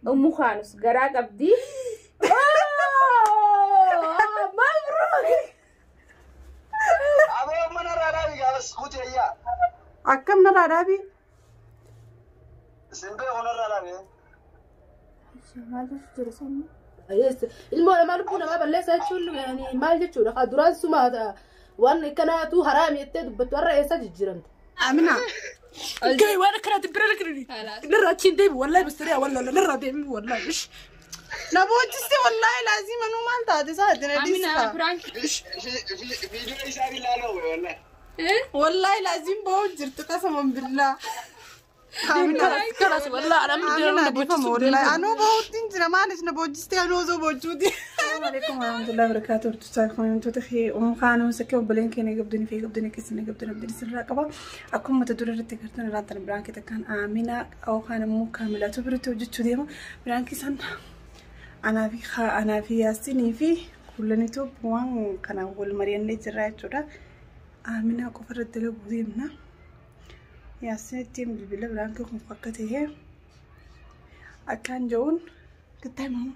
Ummu Kaanus garaa qabdi. Mabruuk. Aboo mana irraa dhaabi gaafas kuti ayyaa. Akkam narraa dhaabi? Isin beeku narraa dhaabi. Maaltu jira sanni? Ilmoo namaa lubbuu namaa balleessa jechuun maal jechuudha? Haa duraan suma waan akkanaatu haraami jettee dubbattu har'a eessa jijjiiramte? Amina. Gahee waan akkanaatti bira lakkirin. Narraa achiin deemi wallahi bastariyaa wallahi narraa deemi wallahi. Na boojjiste wallaahi laazima nuu maal taate saati na Amina dhiisita. prank. Viidiyoo isaa ilaaloo wallahi. Wallaahi laazim ba'uu jirti qasaman billaa. Amina. Kanas wallahi anamni jira Amina na dhiifama boojjisu. wallaahi anuu bahuutti hin jira maaliif na boojjiste anuu osoo boojjuuti. Assalamu alaikum warahmatullahi wabarakatuh. Hordoftoota kabajamtoota fi Ummu Kaanus akka obboleen keenya qabdanii fi qabdanii keessanii qabdanii abdiin sirraa qaba. Akkuma mata duree irratti agartan irraan tana biraan keessa kan Amina yookaan immoo Kaamilaatu biratti hojjechuu deema. Biraan keessan anaa fi anaa fi Yaasinii fi kullanitu waan kanaan wal mari'annee jirra jechuudha. Amina qofa irratti dalaguu deemna. Yaasinitti bilbila biraan kun akka ta'e akkaan jehuun kittaa himamu.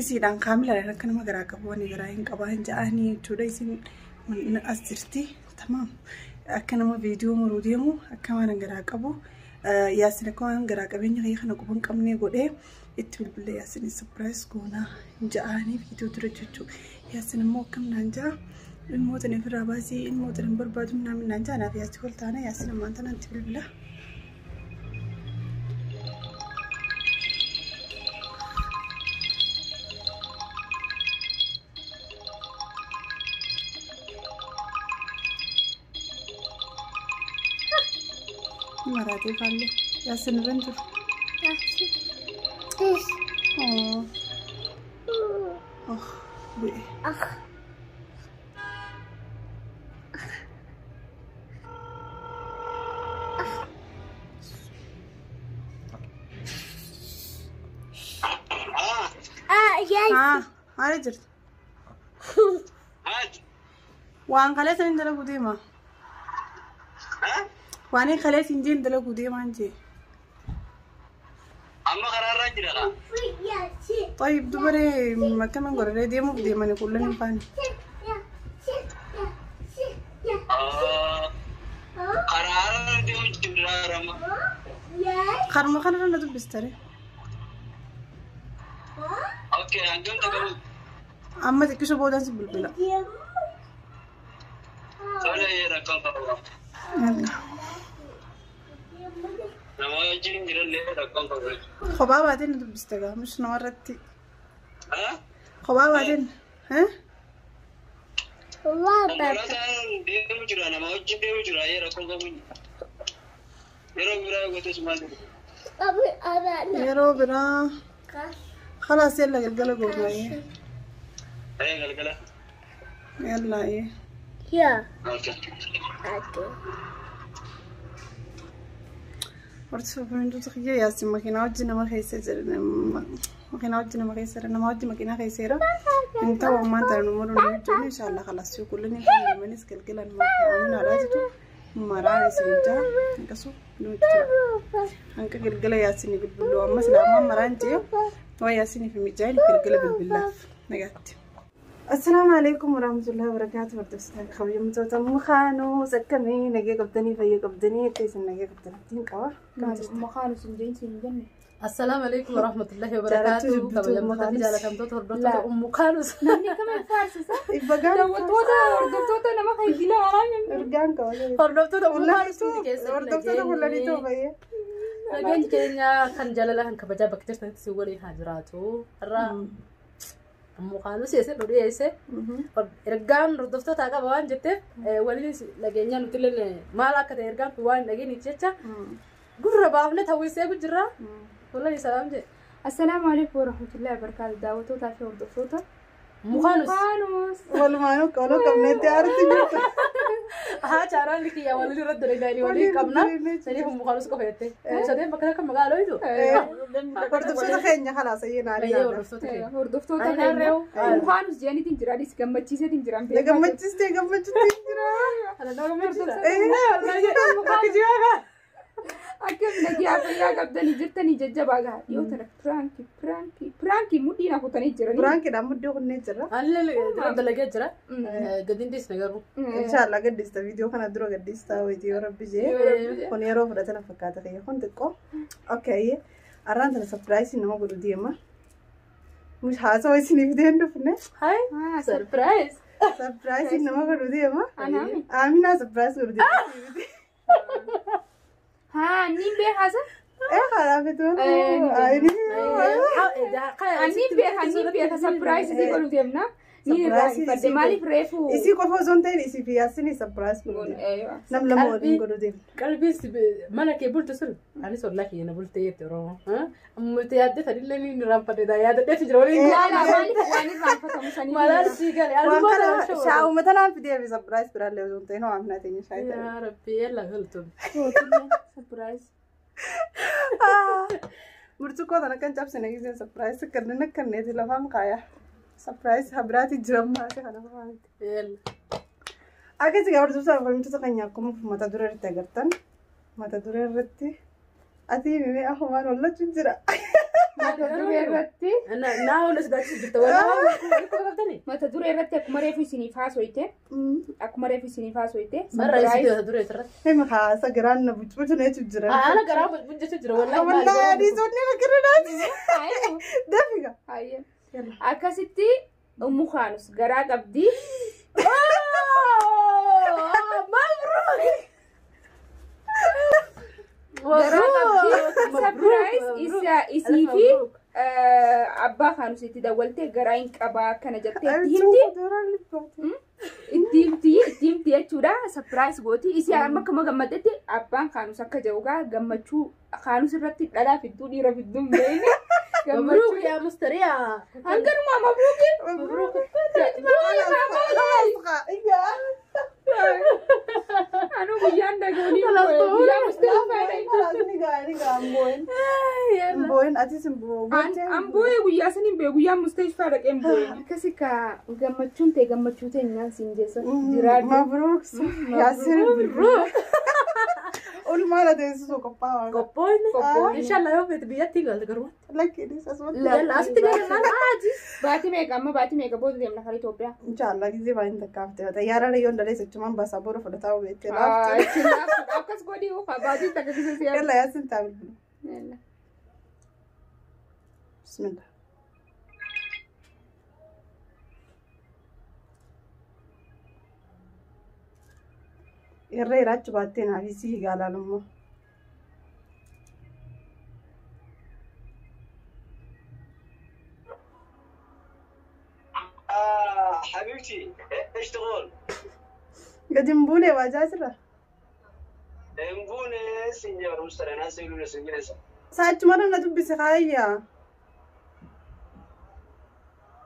Isiidhaan kaamilaadhaan akka nama garaa qabu waan garaa hin qabaan ja'anii jechuudha. Isin as jirti. Tamaam. Akka nama viidiyoo muruu deemu akka waan garaa qabu Yaasin akka waan garaa qabeenya kiyya kana quba hin qabne godhee itti bilbilee Yaasin surprise goonaa ja'anii viidiyoo dura jechuudha. Yaasin immoo akkam naan ja'a ilmoota ni ofirraa baasii ilmoota hin barbaadu naan naan ja'a naaf Yaasin wal taana Yaasin ammaan tanaan itti bilbila. Maraatee faallee Yaasin irra hin jiru. Oh. Oh, bu'e. Haa. Haa, maali jirti? Haati. Waan kaleessa hin dalaguu deema. Haa? Waan hin kaleessa hin jeen dalaguu deemaan jee. Amma karaa irraa jira dha. Tayyib dubaree akkaman godhadhee deemuuf deemani kullan hin faane. Karaa irra deemu jira amma. Karuma kanarra na dubbistare. Okay, hangam ta'u. Amma xiqqisho boodaan si bilbila. Tola rakkoon qabu. Nama wajjin jirallee rakkoon qabu. Kophaa baatee na dubbiste gaa mish namarratti. Haa? Kophaa baateen. Haa? Konkolaataan deemu jira nama wajjin deemu jira rakkoon qabu. Yeroo biraa gootes maal jedhu? Yeroo biraa. Khalaas yalla galgala goonaa. Ee galgala. Yalla ee. Okay. Horta wantoota kiyya yaasin makiinaa wajjin nama keessa jira. Makiinaa wajjin nama keessa jira. Nama wajjin makiinaa keessa jira. Hin ta'u ammaan tana nu muruu nu hojjennu inshaAllah khalaas yoo kullan hin fayyadamanis galgalan aminaadhaa jitu maraa isin jaa hanqasu nu hojjeta. Hanqa galgala yaasin bilbiluu amma sila ammaan maraan jee waa yaasinii fi mijaa'in galgala bilbilaaf nagaatti. Assalaamu alaikum warahmatullahi wabarakatuh. Hordoftoota kabajamtoota Ummu Kaanus akkamii nagee qabdanii fayya qabdanii akka isin nagee qabdanitti hin qaba. Akkam jirtu? Ummu Kaanus hin jeen siin jenne. Assalaamu alaikum warahmatullahi Jaalattuu wabarakatuh. jibbtuu Kabajamtoota fi Ummu Kaanus. jaalatamtoota hordoftoota Ummu Kaanus. Namni akkam faarsisa? Ibba gaariin Daawwattoota hordoftoota nama kan gila waraabame. ergaan qaba. Hordoftoota Ummu Kaanus hundi keessatti Hordoftoota kullanii ta'u bayyee. Nageenyi keenya kan jaalala kan kabajaa bakka jirtanitti si waliin haa jiraatu. Har'a Ummu Kaanus eesse nu dhiyeesse. Ergaan hordoftootaa qaba waan jetteef waliin nageenyaa nuti illee maal akka ta'e ergaan kun waan hin dhageenyeef jecha gurra baafne tawwisee jirra. Wallahi salaam jedhe. Assalaamu alaikum warahmatullahi wabarakatuh. Daawwattootaa fi hordoftoota. Ummu Kaanus. Kaanus. Walumaanuu qaloo qabneetti aarti jirtu. Haa chaaraan kiyya waliin irratti dalaganii waliin qabna. Saniif Ummu Kaanus qofa jettee. Sadeen bakka takka magaalaa ho'itu. Hordoftoota keenya khalaas ayyee naanii Baay'ee naana. hordoftoota keenya. Hordoftoota Ani keenya. harreewu. Ummu Kaanus jedhaniitiin jiraanis gammachiiseetiin jiran. Na gammachiistee gammachiistee jira. Kana nama gammachiisa. Eh, Akka jiraa. Akkam nagaa fayyaa qabdanii jirtanii jajjabaa gahaa dhiyoo tana piraankii piraankii piraankii mudhii na kutanii jiranii. Piraankiidhaan muddee kunnee jira. Anillee dura dalagee jira. Gadiin dhiisne garuu. Inshaallah gaddista viidiyoo kana dura gaddista wayitii yoo rabbi jee. Kun yeroo fudhatan fakkaata kiyya kun xiqqoo. Okay. Arraan tana sapiraayisii nama godhu deema. Haasawa isiniif deem dhufne. Hai. Surprise. Sapiraayisii nama godhu deema. Anaami. Aminaa sapiraayisii godhu deema. Haa niin beekaasa. Kanaaf Ani beeka niin beeka sapiraayisii godhu deemna. Niin irraa hin maaliif reefu. Isii qofa osoo hin ta'in isii fi yaasinii sapiraayisii godhu deema. Nam lama waliin godhu deema. Qalbiin mana kee bultu sun anis ollaa kiyya na bultee jette Oromoo. Amma yaaddee sanillee ni irraanfadhe yaadadheetu jira waliin. Laala maaliif waan irraanfatamu sanii. Malaan sii gale. Waan kana shaa'uma tanaan fidee fi sapiraayisii biraallee osoo hin ta'in ho'aa minaa teenya shaayii ta'e. Yaa Rabbi yalla galtuun. Sapiraayisii. Burcuqqoo tana kan cabsine giseen sapiraayisii kanneen akkanneeti lafaan kaayaa. Sapiraayisii habiraati jiran maasii kana fafaanti. Yalla. Akkasii gaafa hordoftoota afurtamtoota keenya akkuma mata duree irratti agartan mata duree irratti ati mimee afumaan wallachuun jira. Mata duree irratti. Naa oolu sodaachisuu jirta walaa qabdani. Mata duree irratti akkuma reefu isiniif haasoyte. Akkuma reefu isiniif haasoyte. Marra isii mata duree irratti. Himi haasa garaan na bucbucu neechu jira. Ana garaa bucbucu jira walaa. Walaa adiisonni na kirinaati. Dafiga. Akkasitti Ummu Kaanus garaa qabdi. Garaa qabdi. Sapiraayis isii fi abbaa Kaanus itti dawwaltee garaa hin qabaa akkana jettee itti himti. Itti himti itti himti jechuudha. Sapiraayis gooti. Isii amma akkuma gammaddetti abbaan Kaanus akka jirugaa gammachuu Kaanus irratti dhalaa fidduu dhiira fidduu hin beekne. Mabruuk yaa mustariyaa. Hanganuma mabruukin. Mabruuk. Anu guyyaan dhaga'uun guyyaa mustariyaa. Mbooyin atis mbooyin. An boo'ee guyyaa saniin boo'ee guyyaa mustariyaa dhaqeen boo'ee. Akkasi ka gammachuun ta'e gammachuu ta'e nyaan siin jeessa jiraadhu. Mabruuk. Yaasir. Olmaala teessisuu qophaa'aa. Qophoon. Inshallah yoo feete biyyatti galte garuu. Lakkiinis asumatti. Yalla asitti galte maal Baatii meeqa amma baatii meeqa booda deemna karaa Itoophiyaa. Inshallah gisee baay'een takkaafte. Xayyaara yoon dalee achumaan baasaa booda fudhataa hubeettee laaftu. Akkas godhi ufa baatii takka gisee siyaa. Yalla yaasin taabil. Bismillah. Irra iraachu baattee naaf isii gaalaan immoo. حبيبتي ايش تقول؟ Gadi hin buune waajaa jira. نبوني سنجر مستر انا سيلو سنجر Saachuma na dubbise kaayyaa.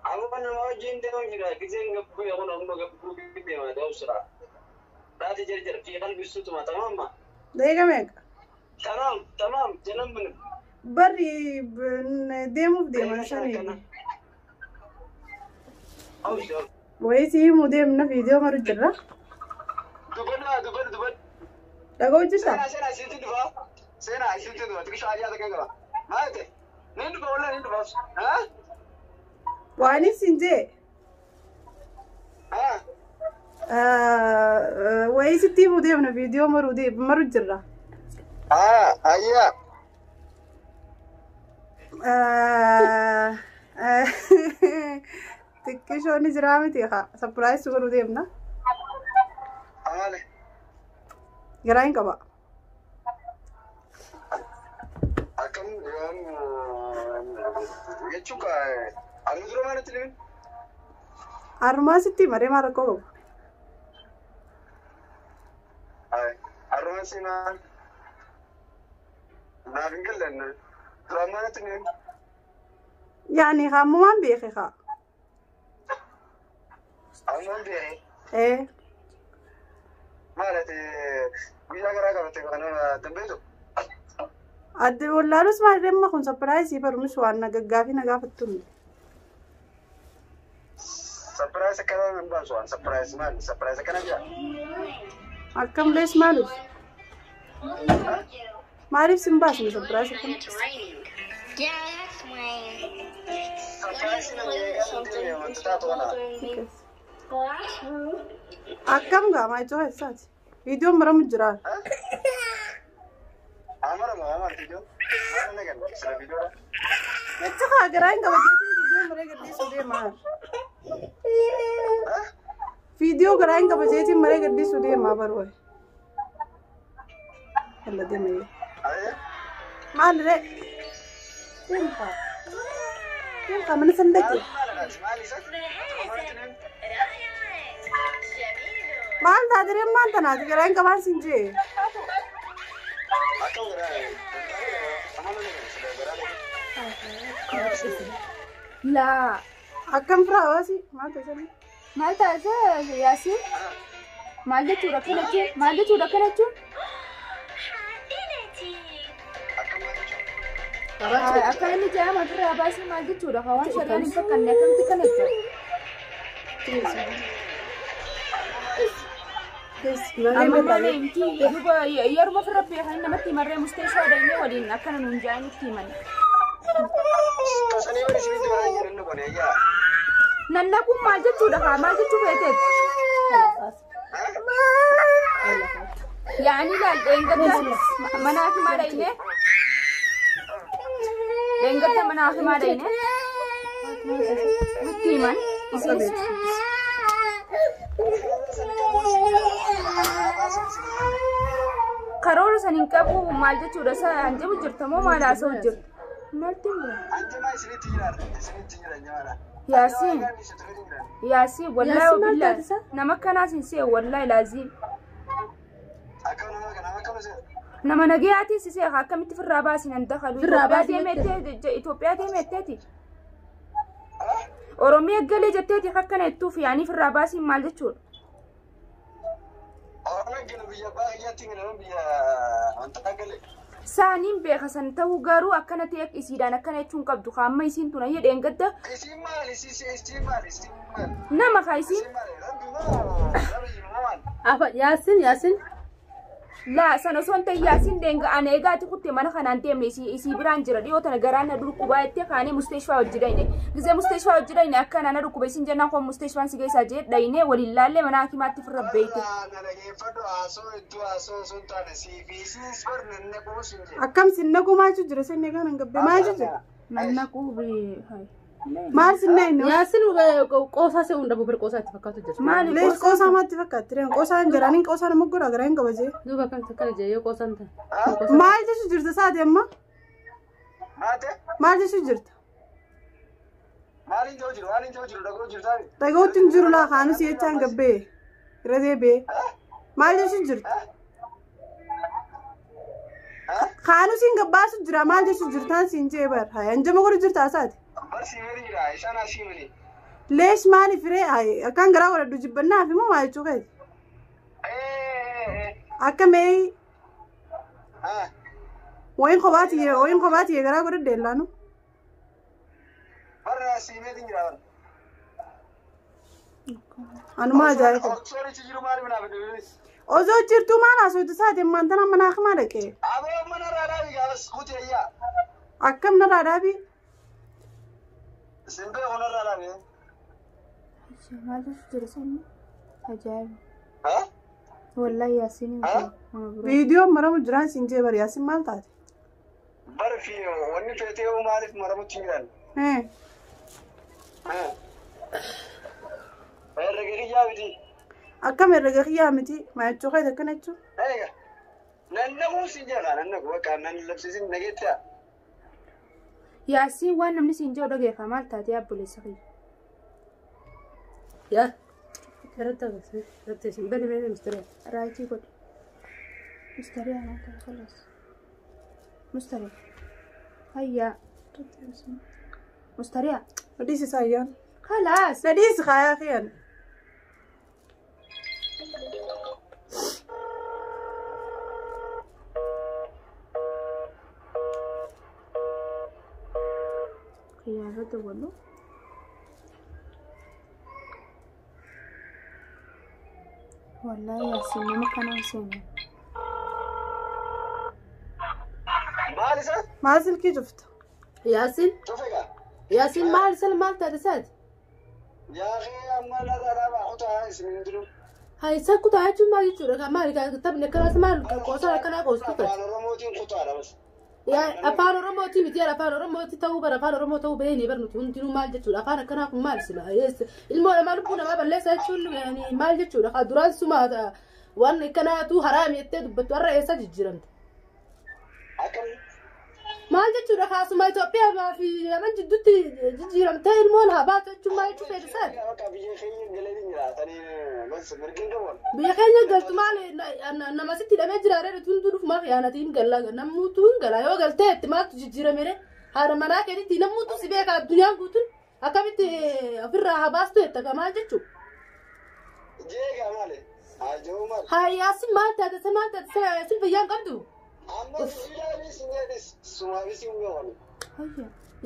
أنا ما وجهين ده وجهك كزين قبو يقول أمه قبو كده ما ده بسرعة لا تجرجر في قلبي الصوت ما تمام ما Deega meeqa? تمام تمام جنب من Barri deemuuf deeman shanii. أو شو Wayii si himuu deemna viidiyoo maru jirra. دبنا دبن دبن Dhaga'u jirta? سينا سينا سيتي دفا سينا سيتي دفا تكش عاجي هذا كذا ما أنت نندفع ولا ندفع ها Waan ibsin jee ها wayii sitti himuu deemna viidiyoo maru jirra. ها هيا Xiqqishoon jiraa miti haa sapiraayisii godhuu deemna. عمله Garaa hin qaba. أكم يشوك أنا زرو ما نتلمين Harmaa sitti maree maal rakkoo qabu? هاي أروان سينا نافين لنا زرو ما نتلمين Yaani hammumaan beeke haa. أمان بيه Ee مالتي guyyaa garaa qabate kana dambeetu adde wallaalus maal deemma kun sapiraayisii barumis waan na gaggaafii na gaafattu miti. Sapiraayis akkana hin baasu waan sapiraayis maali sapiraayis akkana jira Akkam lees maalus? Maaliif sin baasne surprise akkana? It's raining. Yeah, that's rain. Surprise nama eegaa deeme wanti taatu kana. Well, that's rude. Akkam gaa maayicoo keessaati? Viidiyoon maramu jira. Amara ma amara viidiyoo. Maal nagan sira viidiyoodha. Jecha kaa garaa hin qabateetiin viidiyoo maree gadhiisuu deemaa. Viidiyoo garaa hin qabateetiin maree gadhiisuu deemaa barwaa. Yalla deema yoo. Ayee. Maal ree? Deemkaa. Deemkaa mana san dhaqe. Maal isa? Maal taatiree maal tanaati garaa hin qabaan sin jee. Akka garaa. Amala nagan sira garaa nagan. Laa Akkam firaa baasi maal taasisanii? maal taasisa Yaasiin? Maal jechuudha akkana jechuun? Maal jechuudha akkana jechuun? Akka maal jechuudha? Akka inni jedhama ofirraa baasii maal jechuudha? Hawaan shari'aan hin fakkanne akkamitti kana jechuudha? Amma malee miti duuba yeruma ofirra beekan namatti himarree musteeshaa dhaynee waliin akkana nuun jaa'an itti himan. Kasanii bari isinitti baraa hin jedhan kun ayyaa. Nannaquun maal jechuudha haa maal jechuu feeteet? Yaani laal dheengadda manaa fi maa dhaynee? Dheengadda manaa fi maa dhaynee? Nutti himan isiis. Karoora san hin qabu maal jechuudha isa hanjamu jirta moo maal haasa'u jirta? Maaltu hin bira? Anjamaa isinitti jira isinitti jira nyaara. Yaasiin Yaasiin wallaahi Yaasiin maal billaahi taatisa? nama akkanaas hin se'e wallaahi laaziim. Akka nama kana akka nama Nama nagayaatiin si seeqa akkamitti firraa baasin an dakalu Firraa Itoophiyaa baasin deemeettee Itoophiyaa deemeetteeti. Oromiyaa galee jetteeti akkana jettuuf yaanii firraa baasiin maal jechuudha? Oromoon gala biyya baay'eetti gala biyya wanta gale. Saaniin beeka san ta'uu garuu akkana ta'e isiidhaan akkana jechuun qabdu kaamma isiin tun ayya dheengadda Isiin maali isiin maali isiin maali nama kaa isiin isiin maali rabbi moo rabbi moo maali? Afa Yaasiin Yaasiin. Laa sana osoo hin ta'in Yaasiin dheenga ana eegaati kutte mana kanaan deemne isii biraan jira dhiyoo tana garaan na dhukkuba jettee kaanee musteeshfaa hojii dhayne gizee musteeshfaa hojii dhayne akkana na dhukkuba isin jennaan kun musteeshfaan si geessaa jee dhayne waliin laallee mana hakimaatti firra beeyte. Na dhageeffadhu haasoo hedduu haasoo osoo hin taane siif isiis bar nannaquu sin jedhe. Akkam sinnaquu maaltu jira sinne kan hin gabbe maaltu jira? Nannaquu Maal sinna inni? Yaasiin qoosaa se'uun dhabu bir qoosaa itti fakkaatu jira. Maali Lees qoosaa maatti fakkaatti reen qoosaan garaan hin qoosaa nama godha garaa hin qabajee. Duuba akkamitti akkana jee yoo qoosaan ta'e. Maal jechu jirta saati amma? Maate Maal jechu jirta? maaliin ta'u jiru maaliin ta'u jiru dhagoo jiru taani. Dhaga'uutti hin jiru laa kaanus jechaan gabbee irra deebi'ee. Maal jechu jirta? Kaanus hin gabbaasu jira maal jechu jirtaan siin jee bar haa hanjama godhu jirta saati. Barsi meri jira isaan asii mini. Leesh maaliif ree akkaan garaa godhadhu jibbannaaf immoo maal jechuu keeti? Akka mee wayin kophaati garaa godhadhe ellaanu. Barra asii meri jira. Anuma ajaa'iba. Oksorichi jiru maali minaa fedhe. Osoo jirtuu maal haasoftu saati ammaan tana mana hakimaa dhaqee? Aboo mana raadhaa gaafas kuti ayyaa. Akkam narraa dhaabii? Simbee kun irraa dhaabe. Maal jechu jira sanni? Ajaa'iba. Ha? Wallaahi Yaasiin hin ta'u. Viidiyoon maramu jiraan siin jee bari Yaasiin maal taate? Barfi wanni feetee maaliif maramutti hin jiran? Herrega kiyyaa miti. Akkam herrega kiyyaa miti maal jechuu keeti akkana jechuun? Eega. Nannaquu siin jedha nannaquu bakka nan labsiisin nageettaa. Yaasiin waan namni siin jedhu dhageeffa maal taate abboleessa kiyya? Yaa. Irratti agarsiisa. Irratti isin bani bani mistiriyaa. Raayitii godhe. Mustariyaa maal taate khalas. Mustariyaa. Hayyaa. Mustariyaa. Nadhiisi saayyaan. Khalaas. Nadhiisi kaayaa kiyyan. Kiyyaa irratti wallu. Wallaahi Yaasiin nama kanaan seenu. Maal silkii cufta? Yaasin Yaasin maal sal maal taate saati? Haa isa kutaa jechuun maal jechuudha? Maal taphni akkanaas maal qoosaa akkanaa qoostu ture? Afaan Oromootii miti afaan Oromootii ta'uu bara afaan Oromoo ta'uu beekni bar nuti hundinuu maal jechuudha? Afaan akkanaa kun maal sila? Ilmoo namaa lubbuu namaa balleessa jechuun maal jechuudha? Haa duraan suma waan akkanaatu haraami jettee dubbattu har'a eessa jijjiiramte? Maal jechuudha? Kaasuma Itoophiyaa fi Yaman jidduutti jijjiiramtee ilmoon haa baatu jechuun maal jechuu fedha isaati? Biyya keenya galtu maal nama sitti hidhamee jira reera hunduu dhufumaa khiyaanatiin galla namuutu hin gala yoo galtee itti maaltu jijjiirame ree haadha manaa keetitti namuutu si beeka addunyaan guutuun akkamitti ofirraa haa baastu jetta maal jechuudha? Haa Yaasin maal taate maal taate Yaasin fayyaan qabdu?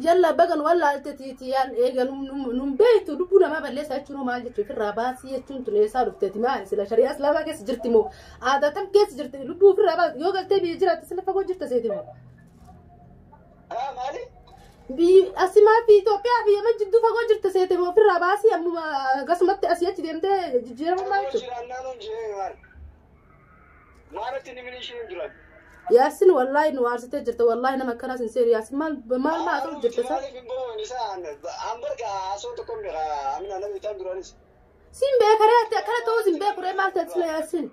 Yalla bagan wallaalteeti yaan eegan nun beektu lubbuu namaa balleessa jechuun maal jechuun ofirraa baasii jechuun tun eessaa dhufteeti maal sila shari'aa islaamaa keessa jirti moo aadaa tam keessa jirti lubbuu ofirraa baasii yoo galtee biyya jiraatte sila fagoo jirta seeti moo. Asimaa fi Itoophiyaa fi Yemen jidduu fagoo jirta seeti moo ofirraa baasii ammuma akkasumatti asii achi deemtee jijjiirama maal jechuudha. Yaasin wallahi nu aarsitee jirta wallahi nama akkanaas hin seeru Yaasin maal maal maal asoo jirta sa? Siin beekaree ati akkana ta'uu siin beekuree maal ta'e sila Yaasin?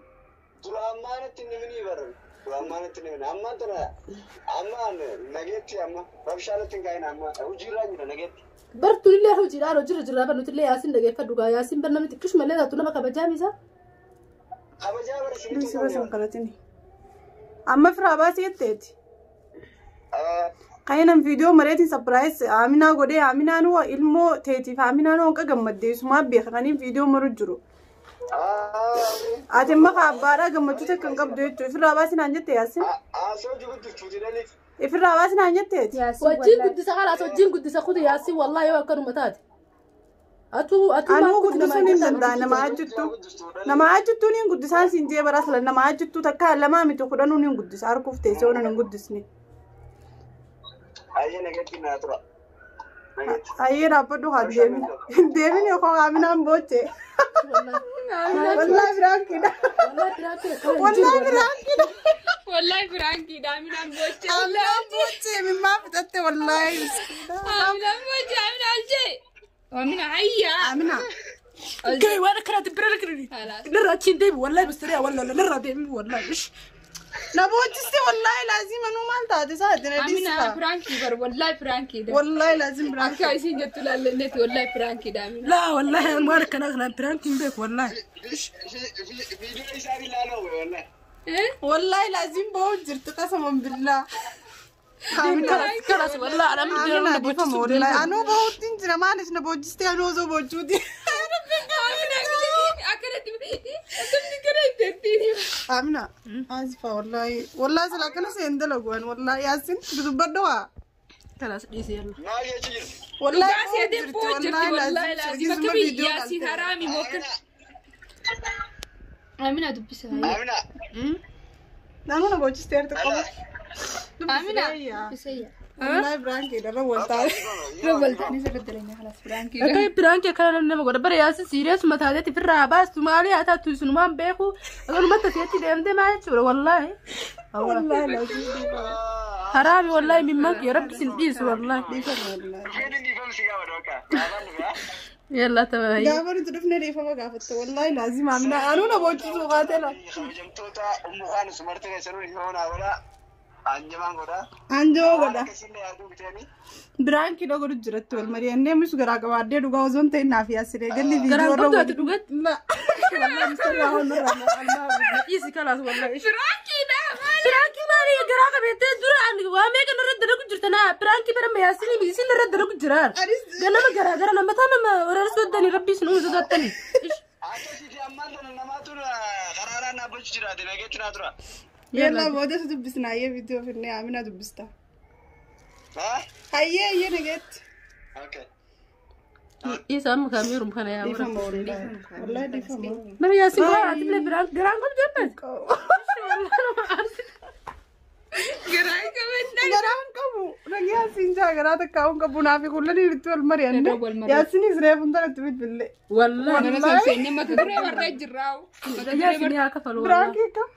Bartuullee hojiidhaan hojiirra jirra bar nutillee Yaasin dhageeffadhu gaa Yaasin bar namni xiqqishuma illee taatu nama kabajaa misa? Amma firaa baasii jetteeti. Kayinan viidiyoo mareetiin sapiraayis Aminaa godhee Aminaan hoo ilmoo teetiif Aminaan hoo hanqa gammaddeessumaa beeka kaniin viidiyoo maru jiru. Ati amma abbaadhaa gammachuu takka hin qabdu jechuudha. Ifirraa baasii naan jette Yaasin? Ifirraa baasii naan jetteeti? Wajjin guddisa kalaas wajjin guddisa kutu Yaasin wallahi yoo akkanuma taate. Anuu guddisuun hin danda'a nama ajjittu. Nama ajjittuun hin guddisaan siin jee bara sala nama ajjittuu takka lamaa miti kudhanuun hin guddisa harkuuf teessee onuun hin guddisne. Ayyee dhaabbadhu haa deemin. Deemin yookaan Aminaan booche. Wallahi biraankiidha. Wallahi biraankiidha. Wallahi biraankiidha Aminaan booche. Aminaan booche mimmaa fixatte wallahi. Aminaan booche Aminaan jee. Amina hayya. Amina. Okay, وانا كرهت بريك نرى تشين والله مستريح ولا نرى ديبي والله ايش نبوجستي والله لازم انو مال تاتي ساعتنا امينه فرانكي بر والله فرانكي ده والله لازم برانكي اكا يسين جت لا والله فرانكي ده امينه لا والله انا وانا كان برانكي بك والله فيديو يساري لا لا والله والله لازم بوجرت قسما بالله خلاص والله انا من والله انا بوجتين جرا معلش نبوجستي انا زو بوجودي آمنة آسفة والله والله سلا كنا سيندلقوان والله ياسين بدو خلاص ديسي يلا والله والله لازم ياسين حرامي ممكن آمنة دبسها آمنة آمنة بوجستي ارتقبل آمنة بسيا والله برانكي ده رولتاني رولتاني سرت لنا خلاص برانكي اوكي برانكي كان نما غدا بر ياسين سيريس ما تادتي في الراباس مالي اتا توسن ما بيخو انا ما تتيتي دمدي ما يچور والله والله لازم حرامي والله من مك يا رب سنديس والله يلا تمام قابل تدفنا لي فما قافت والله لازم عمنا انا بوجي قاتله Anjoo godha. Biraankii dha godhu jiratti wal mari'annee mis garaa qabaadhee dhugaa osoo hin ta'in naaf yaasiree galli viidiyoo irra Garaan qabdu dhugatti. Dhiisi kalaas wallahi. Biraankiidha maali? Biraankii maali garaa qabeettee dura waa meeqa narra dalagu jirta naa biraankii bara yaasinii isin narra dalagu jiraan. Ganama garaa gara nama taa nama weerarsu waddanii rabbi isin uumu sodaatanii. Akkasitti ammaan tana namaatu karaaraan dhaabbachuu jiraate nageetti naa tura. يلا بودس دبسنا هي فيديو في النهاية عمنا دبستا هيا هيا نجت اوكي إيه كاميرو مخنا يا ورا والله دي فما مريم ياسين قاعد تبلي برانك قران قبل جنبك. Garaa qabannaa. Garaan qabu. Nagaa siin jaa garaa takka hin qabu naafi kullanii itti wal mari'anne. Wal mari'anne. Yaasinis reefu intala itti bilbille. Wallaahi. Mana san seenne mata duree barree jirraa. Mata duree Yaasin haa kafalu wallaahi. Biraankii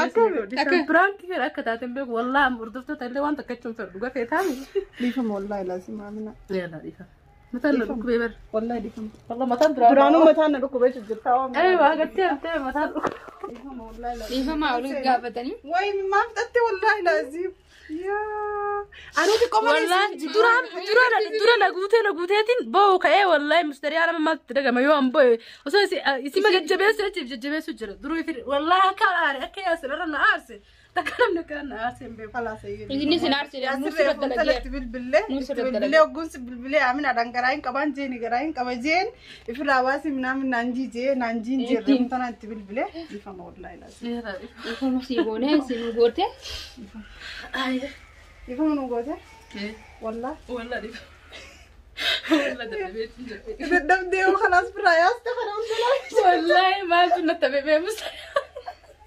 akka Akka biraankii fedha akka taateen beeku wallaahi hordoftoota illee waan takka jechuun fedhu dhuga feetaami. Dhiifama wallaahi laazima amina. Yaalaa dhiifama. Mataan na dhukkubee bara. Wallaahi dhiifama. Wallaahi mataan duraa. Duraanuu mataan na dhukkubee jirta. Eewa agartee haftee mataan dhukkubee. Dhiifama wallaahi laazima. Dhiifama olii gaafatanii. Wayi maaf xatte wallaahi laazim. Yaa. Anuu xiqqoo malee Wallaahi duraan dura na guutee na guuteetiin ba'u ka'ee wallaahi mustariyaa nama maaltu dhagama yoo an ba'e osoo isi ma jajjabeessu jechuuf jajjabeessu jira duruu ifi wallaahi akka aare akka yaasirra na aarse takka namni akka na aarse hin beeku. Khalaas ayyee. Inni sin aarse Yaasirree nuus irratti fuultala dalageera. itti bilbilee Nuus itti irratti bilbilee dalageera. hogguunsi bilbilee amina dhaan garaa hin qaban jeeni garaa hin qaba jeen ifirraa baasii minaamin naan jiijee naan jiin jeerre tana itti bilbilee dhiifama wallaahi laazim. Dhiifama sii goonee si nu goote. Dhiifama nu goote wallaahi. Wallaahi dhiifama. Wallaahi dadhabeetiin jira. Dadhabdee khalaas biraa yaaste kana hundumaa. Wallaahi maaltu na tabee mustariyaa.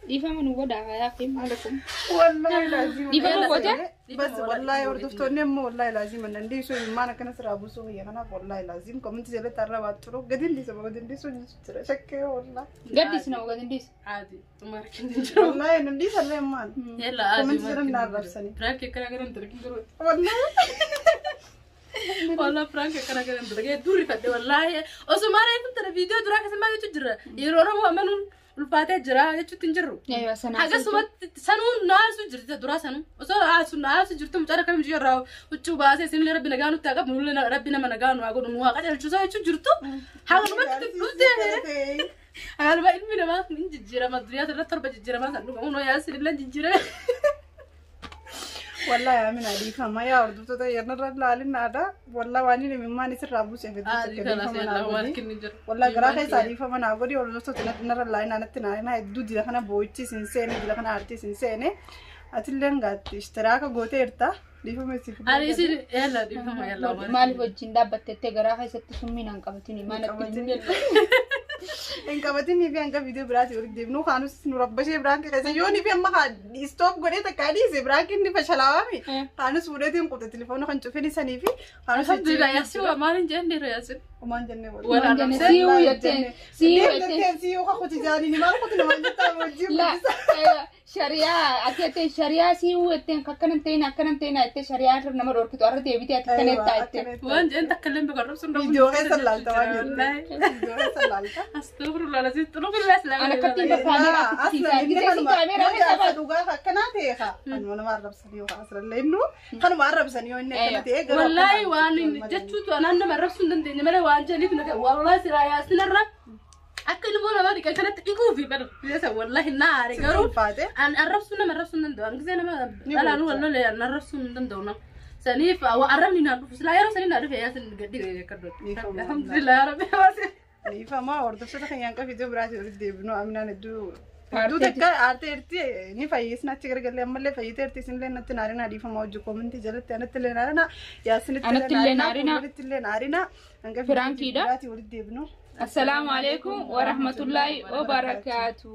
Dhiifama nu godhaa hayaa fi maalakum. Wallaahi laazim. Dhiifama goote? Bas wallaahi hordoftoonni ammoo wallaahi laazim nan dhiisuu immaan akkana siraa buusuu fayya kanaaf wallaahi laazim kominti jalatti arrabaa turu gadi hin dhiisama gadi hin dhiisuu jira shakkee wallaahi. Gaddis na gadi dhiis. Aadi xumara kennin jiru. Wallaahi nan dhiisallee ammaan. Yalla aadi. Kominti jala na arrabsanii. Piraanki akkana gara hin dargin jiru. Wallaahi. Wallah prank akkana gara hin dargin durri fadhe wallaahi osoo maara kun tana viidiyoo duraa keessa maal jechuun jira yeroo Oromoo amanuun ulfaatee jira jechuutti hin jirru. Eewa sana. Akkasumatti sanuun naasuu jirti duraa sanuu osoo naasu naasu jirtu mucaa akkamiin jiru irraa huccuu baasee isinillee rabbi nagaa nutti haa qabu nullee rabbi nama nagaa nu haa godhu nu haa qajeelchu jechuun jirtu hagalumatti dhuftee hagaluma ilmi namaa hin jijjiirama duniyaa irratti torba jijjiiramaa kan dhugamu noo yaasin illee jijjiirame. Wallaahi amina dhiifama yaa hordoftoota yarnarra laalinaadha. Wallaahi waan inni imimmaan isirraa buusee fedhu Aadi kalaas yalla waan kenni jiru. Wallaahi garaa keessaa dhiifama naa godhi hordoftoota narra laalinaa natti naalinaa hedduu dila kana boo'ichi isin seene dila kana aartii isin seene atillee gaatti ishtiraaka gooteerta dhiifama isiif. Ani isin yalla dhiifama yalla waan. Maaliif wajjin dhaabbattettee garaa keessatti summii naan qabatini maal Qabatin. Hin qabatinii fi hanga viidiyoo biraatii walitti deebinu kaanus nu rabbashee biraan keessa yoo ni fi amma stop godhee takka dhiise biraan inni fashalaawame kaanus fuudheetiin qute telefoona kan cufin isanii fi kaanus Alhamdulillah yaasi waa maal hin jenne yaasin. Omaan jennee wal. Wal jenne si'uu jetteen si'uu jetteen. Si'uu kakuti jaaniin maal kuti namaan jettaa wajjin La shariyaa ati jettee shariyaa si'uu jetteen akkanan ta'in akkanan ta'in jettee shariyaa irra nama dhorkitu arra deebitee ati kana jettaa jettee. Waan jeen takka illee beekan rabsuun dhabu. Viidiyoo keessa laalta waan jettee. Viidiyoo keessa laalta. Astaghfirullah lazim xuluqillah islaam. Ana akkattiin kaameeraa itti argitee si kaameeraa keessa baatu. Dhugaa akkanaa ta'e haa. Kanuma nama arrabsanii yoo asirallee innu kanuma arrabsanii yoo inni akkana ta'e garuu. Wallaahi waan jechuutu anaan nama arrabsuu hin dandeenye malee waan jedhaniif na wallaahi silaa yaasinarra akka ilmoo namaa dhiqan kanatti dhiquu fi bada biyya wallaahi na aare garuu Ulfaate. an arrabsuu nama arrabsuu hin danda'u an gisee nama dhalaan wal lolee an arrabsuu hin danda'u nama. Saniif arrabni naan dhufu silaa yeroo sanii naa dhufe yaasin gaddi akka godhu. Alhamdulillah yaa rabbi hawaasa. Dhiifama hordoftoota keenyaan qabu viidiyoo biraatii walitti deebinu aminaan hedduu hedduu takka aarteerti ni fayyisna achi garagalee ammallee fayyiteerti isinillee natti naarina dhiifama hojii koomintii jalatti anatti illee naarina yaasinitti Anatti illee naarina. walitti illee naarina hanga Firaankiidha. biraatii walitti deebinu. Assalaamu alaikum warahmatullaahi wabarakaatu.